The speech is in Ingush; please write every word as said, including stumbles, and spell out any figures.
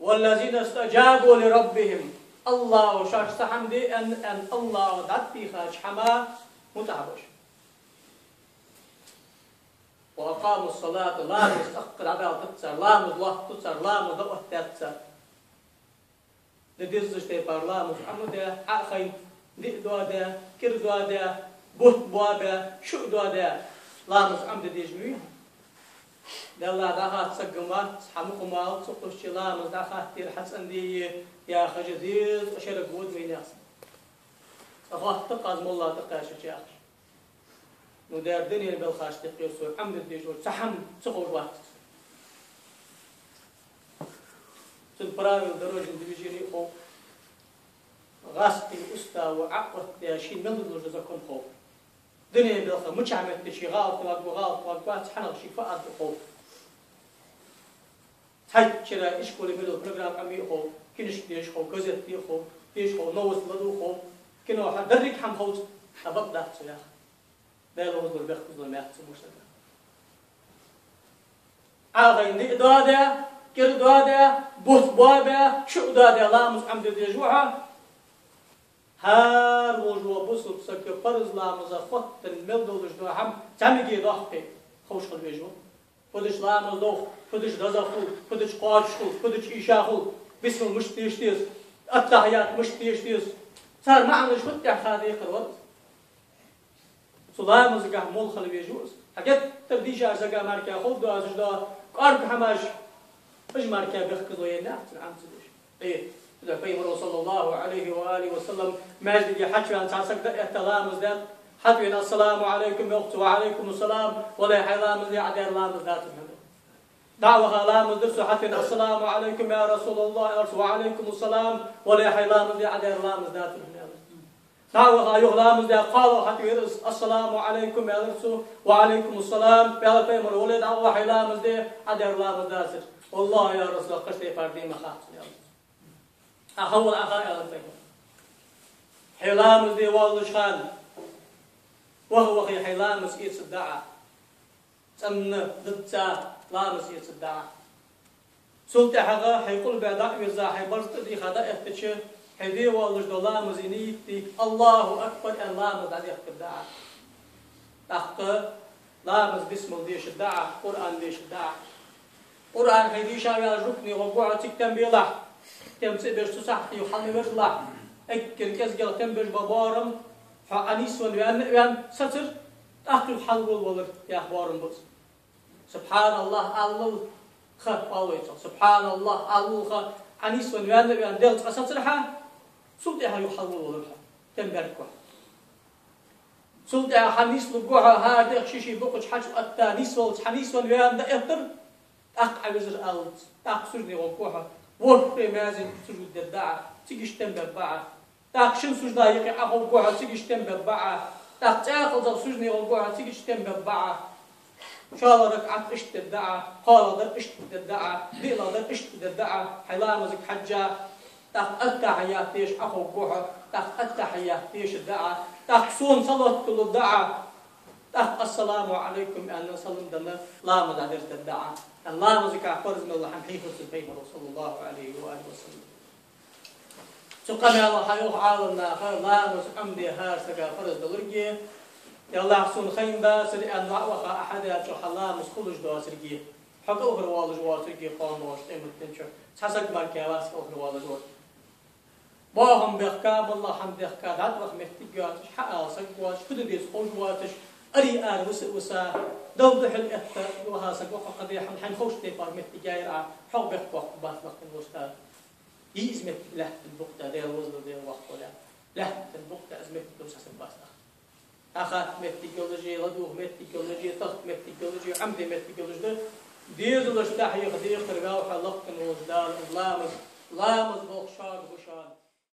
والذين استجابوا لربهم. АллахӀа шоашта хӀама де аьнна, аьнна, АллахӀа дӀатӀадийхача хӀаман мутӀахьа ба уж. وأقاموا الصلاة, ламаз цӀаккха дӀадалийтац цар, ламаз лоаттаду цар, ламаз дӀаоттадаьд цар. Де дезача тайпара ламаз Ӏомадаь, Ӏохайна, диъ доадаь, кӀира доадаь, бутт боабаь, шу доадаь, ламаз Ӏомаде дезаш ма вий хьо. Далла дӀахац саг ма вац, хьа мукъа мала ца кхувсача ламаз дӀахаттар хьа цӀендий, яхаш, дезткъа шерага вода вайнаьха саг. Цкъа хоатт-кх аз молла тӀакхаьчача, яхаш. Ну, дера дунен белхаш тӀехьа со Ӏомаде дезаш, цхьа хӀама ца ховш вац. Цун правила дорожного движения хов, гӀазкхий уставо Ӏооттадаь, шийна мел долаш дола закон хов. Дунен белха мичахьа метте ше гӀалат варгва, гӀалат варгвац, хьанах шийга фу аргда хов. Цхьайттара ишколе мел йола программа Ӏомае хов, кинашка деша хов, газет де хов, деша хов, новости ладувгӀа хов, кино хьа деррига хӀама ховш, а бакъ дац цо яхар. Даьла гӀозалур бехказлур маьц цу муршада. Ӏохайна диъ доадаь, кӀира доадаь, бутт боабаь, шу доадаь ламаз Ӏомаде дезаш ва хьо. ХӀара волаш вола бусалба саг парз ламаза хоттаденна мел долаш дола хӀама зӀамига дохке ховш хила везаш ва. Фу дича ламаз дох, фу дича деза хул, фу дича кхоачаш хул, фу дича ийша хул, бисмал мишта деша деза, аттахьият мишта деша деза. Цар маӀанаш фуд тӀехьа ха декхар вац. Цу ламазагахь молла хила везаш ва из. Хьа геттара дийшача сага мара ховргдоацаш дола кӀоарга хӀамаш, уж мара бехказло еннаяц цун Ӏомаца дезаш. Э, да Пайхамаро, صلى الله عليه وآله وسلم, маьждиге хьачувена цхьа саг дӀаэтта ламаз даьд, хьатӀавена: «السلام عليكم», йоах цо. «وعليكم السلام». «Вале, хьай ламаз де, Ӏа даьр ламаз дацар хьона». ДӀа а ваха ламаз дир цо, хьатӀавена: «السلام عليكم يا رسول الله», аьлар цо. «وعليكم السلام». «Вале, хьай ламаз де, Ӏа даьр ламаз дацар хьона», аьлар. ДӀа а ваха, юха ламаз даь кхоалагӀа хьатӀавера из: «السلام عليكم», аьлар цо. «وعليكم السلام», аьлар Пайхамаро. «Вале, дӀа а ваха, хьай ламаз де, Ӏа даьр ламаз дацар». «والله يا رسول الله, кхыча тайпара де ма хац», аьлар. «Ӏа хьавола, Ӏа ха», аьлар Пайхамаро. «Хьай ламаз де воаллача хана ваха-ваха хьай ламаз эцаргда Ӏа. ЦӀена дадца ламаз эцаргда Ӏа. Цул тӀехьагӀа хьай къилбехьа дӀа а вирза, хьай барзкъа тӀа дийха дӀаэттача, хьай де воаллаш дола ламаза нийят де, Аллаху акбар аьнна, ламаз дӀадехкаргда Ӏа. ТӀаккха ламаза бисмал дешаргда Ӏа, Къуръан дешаргда Ӏа. Къуръан хьай дийша ваьлча рукуӀе гӀоргва хьо, цига тем белахь, тем цӀи беш цу сахьте хьалмавержалахь, эггара кӀезигагӀа тем беш бола боарам хьо Ӏонийсвенна ваьнна а ваьнна сацар, тӀаккха юха хьалволавалар яха боарам ба из. «СубхьаналлахӀ» аллалха, оал вай цох, «СубхьаналлахӀ» аллалха, Ӏонийсвенна ваьнна а ваьнна дегӀа цкъа сацар хьа, цул тӀехьагӀа юха хьалволавалар хьо, тем баьргва хьо. Цул тӀехьагӀа хьанийслургва хьо, хӀара дегӀ ший-ший букъача хьачуоттадаь, нийсвелча хьанийсвенна ваьнна дӀаэттар, тӀаккха Ӏовирзар аллалца, тӀаккха сужуде гӀоргва хьо, ворхӀе маьзен сужуд дергда Ӏа, цига иштта тем бергба Ӏа. ТӀаккха шин сужда юкъе Ӏоховргва хьо, цига иштта тем бергба Ӏа. ТӀаккха цӀаькхаза сужуде гӀоргва хьо, цига иштта тем бергба Ӏа. ШоллагӀа ракаӀат иштта дергда Ӏа, кхоалагӀдар иштта дергда Ӏа, диълагӀдар иштта дергда Ӏа, хьай ламазага хьежжа. ТӀаккха аттахьият деша Ӏоховргва хьо, тӀаккха аттахьият дешаргда Ӏа, тӀаккха сона салот тилларгда Ӏа, тӀаккха «Ассаламу Ӏалайкум» аьнна, салам денна, ламаз дӀадерзадергда Ӏа. Ламазага парз мел дола хӀама хьийхар цунна Пайхамаро, صلى الله عليه وآله وسلم. Цу къамаьлах хьайоах Ӏаламнаха, ламаз Ӏомаде хӀара сага парз долга, е Аллахь, сона хайна дацар аьнна, ваха а хьадаьча хьа ламаз хулаш доацарга, хьо кӀалхарвоалаш воацарга, кхоана болча къематдийнахьа цхьа саг мара вац кӀалхарвоалаш воацар. Боахам бехка, моллагӀа хӀама дехка, дӀатӀаваха моттиг йоацаш, хьаала саг воацаш, фу де деза ховш воацаш, аре-ара виса а виса, Далла духьала этта ваха саг ва-кх, кхы де хӀама хьайна ховш тайпара моттиг яьр Ӏа, хьох бехк боаккхаргбац лакхе волча Дала. Йий из моттиг лаьттан букъ тӀа, Даьла возалла, Даьла воккхавале. Лаьттан букъ тӀа из моттиг долаш цхьа саг вац. ДӀахатта моттиг йолаш, ладувгӀа моттиг йолаш, тахта моттиг йолаш, Ӏомаде моттиг йолаш да. Дезалашта тӀехьа дехар ваьв хьо лакхе волча Дала, из ламаз, ламаз болх шога ба шоана.